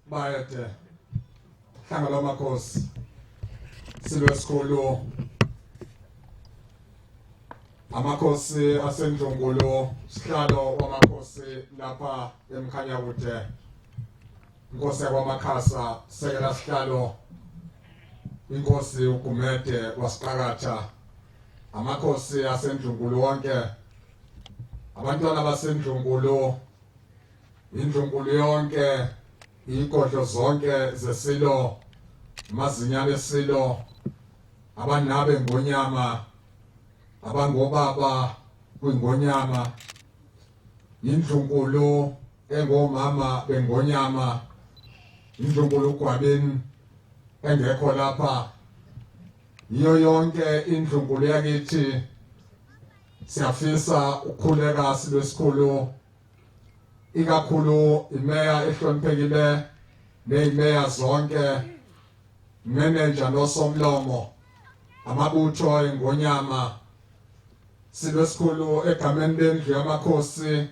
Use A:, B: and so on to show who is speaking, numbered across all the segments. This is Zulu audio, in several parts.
A: Bayede hlanga lwamakhosi silo esikhulu amakhosi asendlunkulu sihlalo wamakhosi lapha eMkhanyakude inkosi yakwamakhasa sekela sihlalo inkosi uGumede wasiqakatha amakhosi asendlunkulu wonke abantwana basendlunkulu indlunkulu yonke igodlo zonke zesilo amazinyane esilo abanabe ngonyama abangobaba kwingonyama indlunkulu engomama bengonyama indlunkulu uGwabeni engekho lapha yiyo yonke indlunkulu yakithi siyafisa ukukhuleka silwesikhulu ikakhulu imeya ehloniphekile neyimeya zonke manager nosomlomo amabutho engonyama silo esikhulu egameni lendlu yamakhosi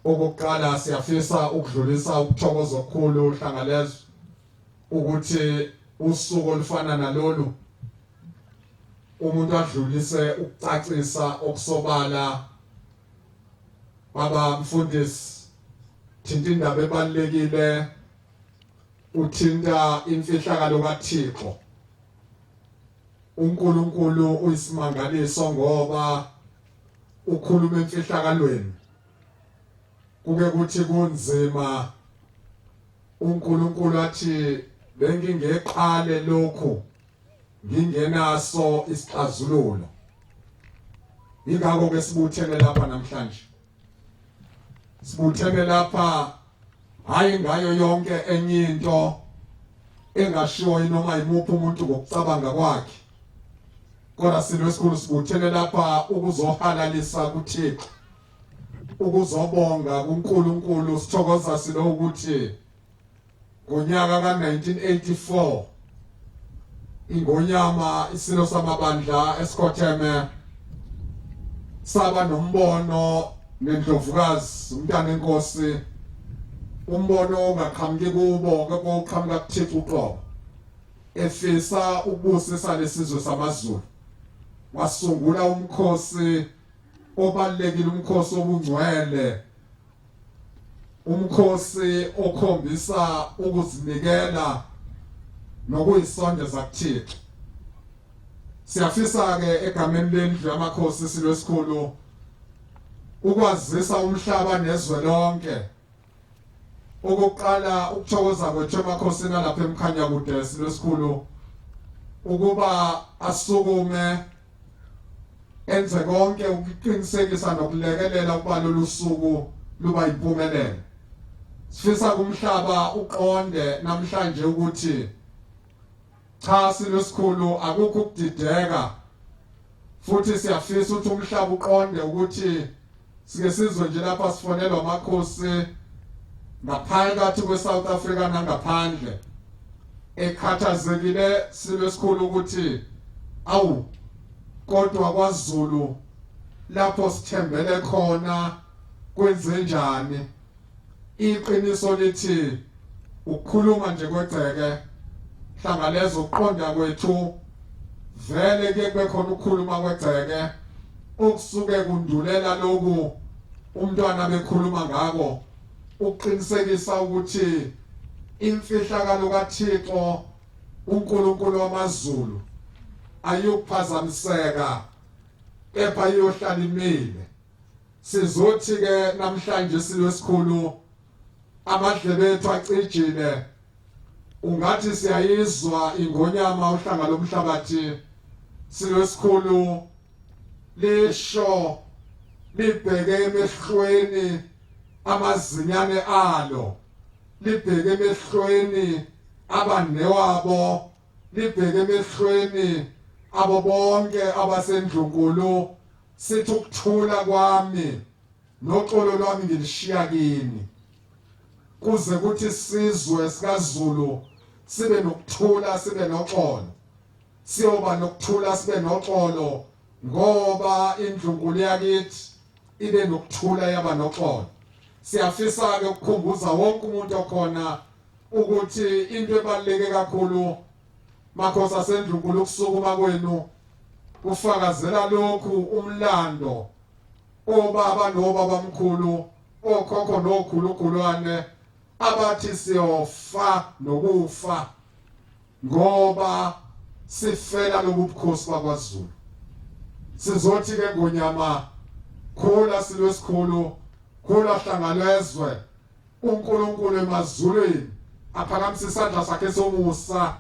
A: okokuqala siyafisa ukudlulisa ukuthokoza okukhulu hlangalezwe ukuthi usuku olufana nalolu umuntu adlulise ukucacisa okusobala Baba mfundisi thinta indaba ebalekile uthinta imfihlakalo kaThixo uNkulunkulu uyisimangaliso ngoba ukhuluma emfihlakalweni kuke kuthi kunzima uNkulunkulu athi bengingeqale lokhu ngingenaso isixazululo ingakho ke sibuthene lapha namhlanje sibuthene lapha hayi ngayo yonke enye into engashiwo inoma yimuphi umuntu ngokucabanga kwakhe kodwa silo esikhulu sibuthene lapha ukuzohalalisa kuThixo ukuzobonga kuNkulunkulu sithokoza silo ukuthi ngonyaka ka-1984 ingonyama isilo samabandla esikhotheme saba nombono nendlovukazi umntana enkosi umbono ongaqhamuki kubo kepha uqhamuka kuThixo uqobo efisa ukubusisa lesizwe samaZulu wasungula umkhosi obalekile umkhosi obungcwele umkhosi okhombisa ukuzinikela nokuyisondeza kuThixo siyafisa ke egameni lendlu yamakhosi silo esikhulu ukwazisa umhlaba nezwe lonke okokuqala ukuthokoza kwethu emakhosini alapha emkhanya kude silo esikhulu ukuba asukume enze konke ukuqinisekisa nokulekelela ukuba lolu suku luba yimpumelelo sifisa kumhlaba uqonde namhlanje ukuthi cha silo sikhulu akukho ukudideka futhi siyafisa ukuthi umhlaba uqonde ukuthi sike sizwe nje lapha sifonelwa amakhosi ngaphakathi kweSouth Africa nangaphandle ekhathazekile silo esikhulu ukuthi awu kodwa kwaZulu lapho sithembele khona kwenze njani iqiniso lithi ukukhuluma nje kwegceke hlangalezo ukuqonda kwethu vele ke kube khona ukukhuluma kwegceke okusuke kundulela lokhu umntwana bekhuluma ngako ukuqinisekisa ukuthi imfihlakalo kaThixo uNkulunkulu wamazulu ayukuphazamiseka kepha iyohlala imile sizothi ke namhlanje silo esikhulu amadlebe ethu acijile ungathi siyayizwa ingonyama uhlanga lomhlabathi silo esikhulu lisho libheke emehlweni amazinyane alo libheke emehlweni abanewabo libheke emehlweni abo bonke abasendlunkulu sithi ukuthula kwami noxolo lwami ngilishiya kini kuze kuthi sizwe sikaZulu sibe nokuthula sibe noxolo siyoba nokuthula sibe noxolo ngoba indlunkulu yakithi ibe nokuthula yaba noxolo siyafisa ke ukukhumbuza wonke umuntu okhona Ukuthi into ebaluleke kakhulu makhosi asendlunkulu ukusukuma kwenu kufakazela lokhu umlando obaba nobabamkhulu okhokho nokhulukhulwane abathi siyofa nokufa ngoba sifela lobu bukhosi bakwaZulu. Sizothi ke ngonyama khula silwesikhulu khula hlangalezwe uNkulunkulu emazulwini aphakamise isandla sakhe somusa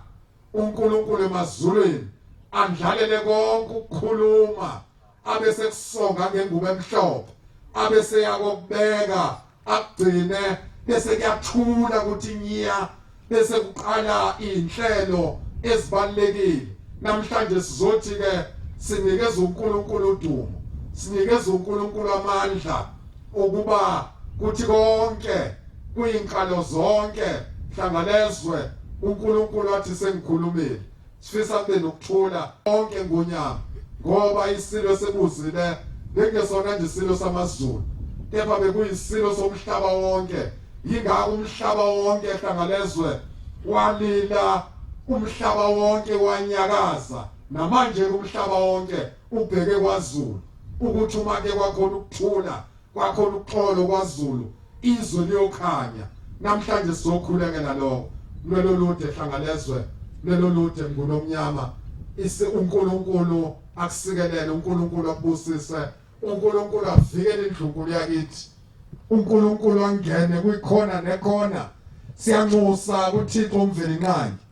A: uNkulunkulu emazulwini andlalele konke ukukhuluma abe sekusonga ngengubo emhlophe abe seyakubeka akugcine bese kuyathula ukuthi nyiya bese kuqala inhlelo ezibalekile. Namhlanje sizothi ke sinikeza uNkulunkulu udumo, sinikeza uNkulunkulu amandla ukuba kuthi konke kuyinkalo zonke hlangalezwe uNkulunkulu athi sengikhulumile. Sifisa kube nokuthula konke ngonyama ngoba isilo sebuzile bekungesona nje isilo samaZulu kepha bekuyisilo somhlaba wonke. Yingakho umhlaba wonke hlangalezwe walila, umhlaba wonke wanyakaza, namanje umhlaba wonke ubheke kwaZulu ukuthi uma ke kwakhona ukuthula kwakhona uxolo kwaZulu izwe liyokhanya. Namhlanje sizokhulekela lokho lwelo lude hlangalezwe lwelo lude mngunomnyama isi uNkulunkulu akusikelele, uNkulunkulu akubusise, uNkulunkulu avikele indlunkulu yakithi, uNkulunkulu angene kwikhona nekhona. Siyanxusa kuThixo uMvelinqangi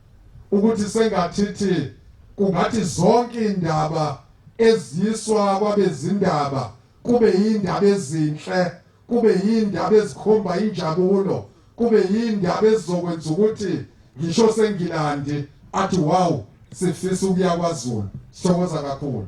A: ukuthi sengathithi kungathi zonke indaba eziswa kwabezindaba kube yindaba ezinhle, kube yindaba ezikhomba injabulo, kube yindaba ezizokwenza ukuthi ngisho sengilandi athi wow sifisa ukuya kwaZulu. Sithokoza kakhulu.